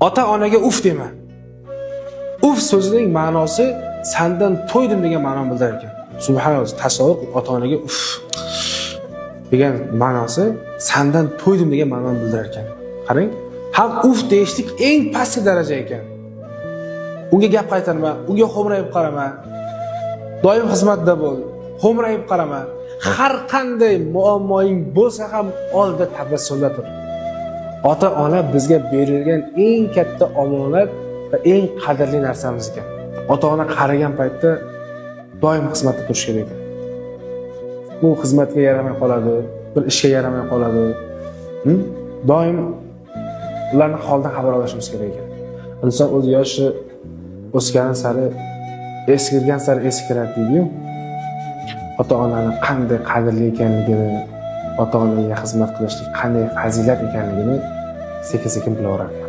Ota onaga uf dema. Uf so'zining ma'nosi sandan to'ydim degan ma'noni bildirar ekan. Subhanalloh, tasavvur, ota onaga uf degan ma'nosi sandan to'ydim degan ma'noni bildirar ekan. Qarang, ham uf deyishlik eng pastki daraja ekan. Unga gap qaytarma, unga xo'mrayib qarama. Doim xizmatda bo'l, xo'mrayib qarama. Har qanday muammoing bo'lsa ham oldida tabassumda tur. Ota ona bizga berilgan eng katta omonat va eng qadrli narsamiz ekan. Ota ona qarigan paytda doim xizmatda turish kerak ekan. U xizmatga yaramay qoladi, bir ishga yaramay qoladi. Doim ularni holidan xabar olishimiz kerak ekan. Inson o'z yoshi o'sgani sari, eskirgan sari eskiradi deydiyu. Ota onani qanday qadrli ekanligini, ota onaga xizmat qilishlik qanday fazilat ekanligini sekin sekin bilaveradi.